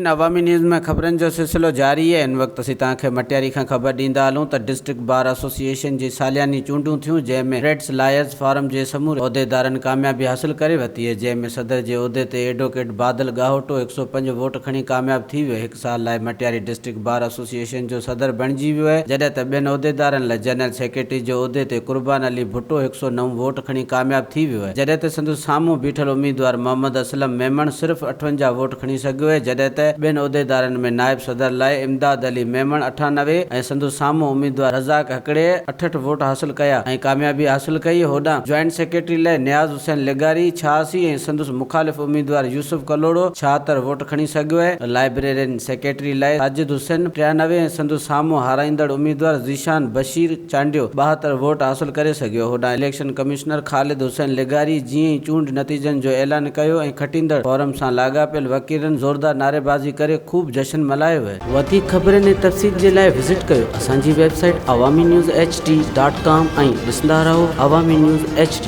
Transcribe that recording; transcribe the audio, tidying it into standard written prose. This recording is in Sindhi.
ناظرين عوامي نيوز ۾ خبرن جو سلسلو جاري آهي هن وقت اسين توهان کي مٽياري کان خبر ڏيندا هلون ته ڊسٽرڪٽ بار ايسوسيئيشن جي سالياني چونڊون ٿيون جنهن ۾ ٽريڊس لائرز فارم جي سموري عهديدارن ڪاميابي حاصل ڪري ورتي آهي جنهن ۾ صدر جي عهدي تي ايڊووڪيٽ بادل ڳاهوٽو 105 ووٽ کڻي ڪامياب ٿي ويو هڪ سال لاء مٽياري ڊسٽرڪٽ بار ايسوسيئيشن جو صدر بڻجي ويو آهي جڏهن ته ٻين عهديدارن لاء جنرل سيڪريٽري جي عهدي تي قربان علي ڀٽو 109 ووٽ کڻي ڪامياب ٿي ويو آهي جڏهن ته سندس سامهون بيٺل اميدوار محمد اسلم ميمڻ صرف 58 ووٽ کڻي سگهيو آهي جڏهن ته ٻين عهديدارن ۾ نائب صدر لاء امداد علي ميمڻ 98 ۽ سندس سامهون اميدوار رزاق هڪڙي 68 ووٽ حاصل ڪيا ۽ ڪاميابي حاصل ڪئي هوڏانهن جوائنٽ سيڪريٽري لاء نياز حسين لغاري 86 ۽ سندس مخالف اميدوار يوسف ڪلهوڙو 76 ووٽ کڻي سگهيو آهي لائبريرين سيڪريٽري لاء ساجد حسين 93 ۽ سندس سامهون هارائيندڙ اميدوار ذيشان بشير چانڊيو 72 ووٽ حاصل ڪري سگهيو. هوڏانهن اليڪشن ڪمشنر خالد حسين لغاري جيئن ئي چونڊ نتيجن جو اعلان ڪيو ۽ کٽيندڙ فورم سان لاڳاپيل وڪيلن زوردار نعريبازي ڪري خوب جشن ملهايو ويو. وڌيڪ خبرن ۽ تفصيل جي لاء وزٽ ڪيو اسان جي website Awami news H D dot com ۽ ڏسندا رهو عوامي نيوز ايڇ ڊي.